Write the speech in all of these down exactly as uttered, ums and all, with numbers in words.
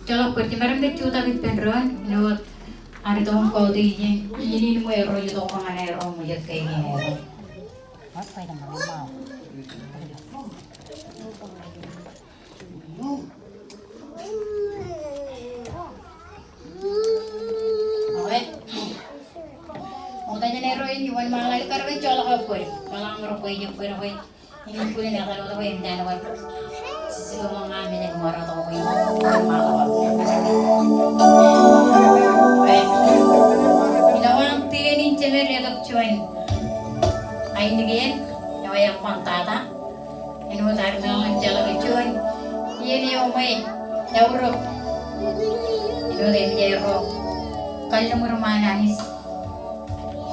Ejjeḷọk bōd, jemaroñ ke jutak ippān doon, āinwōt ad itok im kautiej iien, iien in ṃwe erro itok ñan erro ṃwijak ke iien erro. Ṃokta jān erro in, iwōnṃaanḷọk, kar ke ejjeḷọk aō bōd, ṃōḷaḷ ṃōrok bwe ejjab bōd, bwe in bōlen etal wōt bwe eṃōj an wōt. Jisōs eo ṃōñā mejān ṃōrā tok bwe in bōlen etal wōt. Ilowaan tien in jemed letok juon ainikien eo eṃṃan tata. Āinwōt ad maroñ in jeḷā ke juon iien eo ṃwe eaorōk. Āinwōt eṃōj erro kalliṃur ṃaan Anij.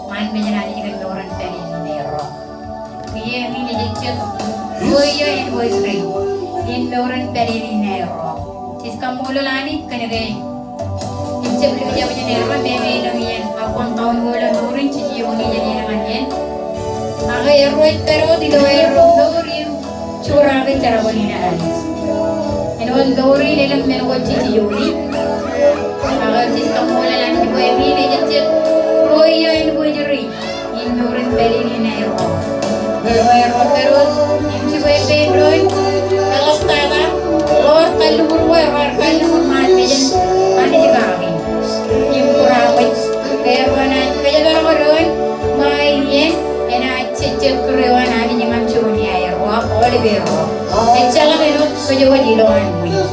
Ṃaan mejān Anij kōn mour in pād in erro. Kiiō eñin ejejjet ruo iiō anniversary in mour in pād in erro. Jej kaṃṃoolol Anij kōn ke ejjab lukkuun jab jān erro, meñe elōñ iien ak kōn taun ko ilo mour in jej iiooni jān iien ñan iien. Ak erro ej pād wōt ilo erro mour im juraak in jerbal in Anij. Āinwōt mour in elōñ men ko jej iiooni. Ak jej kaṃṃoolol Anij bwe eñin ejejjet ruo iiō anniversary in mour in pād in erro. Eo erro pād wōt im jibwe ippān doon, eḷaptata ḷoor kalliṃur ko erro ar kalliṃur ṃaan mejān Anij kaki im kūrā bwe ke erro enaaj kōjparok doon ṃae iien, enaaj jejjet kūr eo an Anij ñan juon iaerro, aolep erro. Ejjeḷọk āinwōt kōjwōj ilowaan ṃwiin.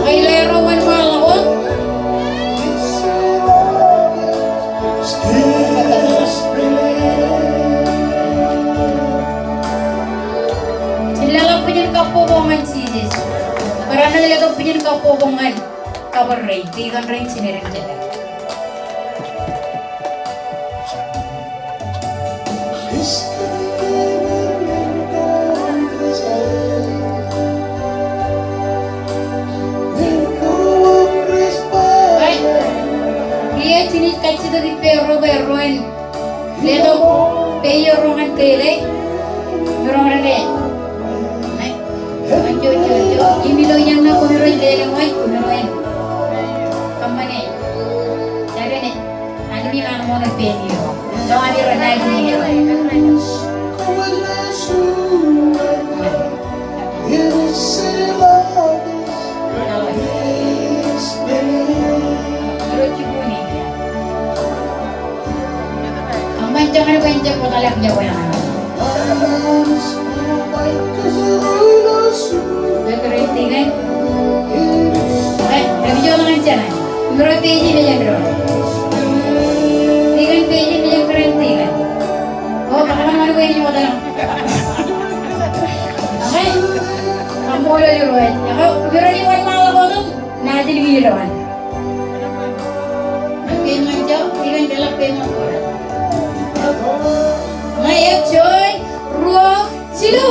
Ak ilo erro wōnṃaanḷọk wōt. Jen leḷọk bwijin kabbokbok ñan Jisōs. Barāinwōt letok bwijin kabbokbok ñan kabōd rein, tikōn rein, jined im jemād. Kiiō jenaaj kajjitōk ippārro bwe erro en letok peiō ro ñan tōl e. Emaroñ ren e. Ej. Ej, ej, ej, ej. Im ilo iien ṇe koṃiro lelōñ ej, koṃiro en kōṃṃane. Jabōn ej. Anij ear ṃool pen eo. Eo an ro naaj eo. Kōṃṃan joñan bwe en jab kōtḷọk iọkwe ñan e. Bwe kōrā tikōn. Bwe, bwe kijoḷọk ñan jeṇe. Im ro peje mejān doon. Tikōn peje mejān kōrā tikōn. O, kōṃṃan ñan bwe en jab kōtḷọk. Okay. Kaṃṃoolol Irooj. Eo, ro rej wōnṃaanḷọk wōt, naaj ilju ilowaan. Pen ñan Joe, pen ñan Dela, pen ñan Kora. Ñe ej juon, ruo, jilu.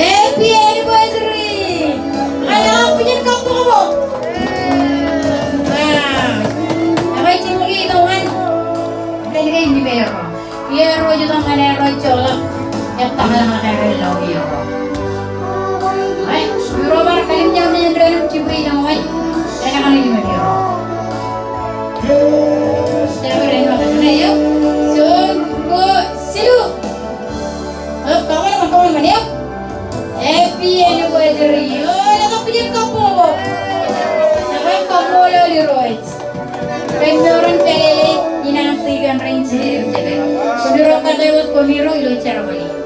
Happy anniversary. Eo, bwijin kabbokbok. Wow. Eo, ej jilu ke ito ñan. Pen ke ej jilu erro. Iiō erro ej itok ñan erro ejjeḷọk. Ej tōmak ñan erro ilo iiō erro. Eo, ro bar kallimjek ñan doon im jibwe ilo ṃōj. Ej ñan ilo iiō erro. Eo, juon, ruo, jilu. Eo, kōṃṃan, kōṃṃan, eo. Happy anniversary. Eo, letok bwijin kabbokbok. Eo, kaṃṃoolol Irooj. Kōn mour in pād in an tikōn rein jined im jemād. Koṃiro kate wōt Ro ilo jar eo.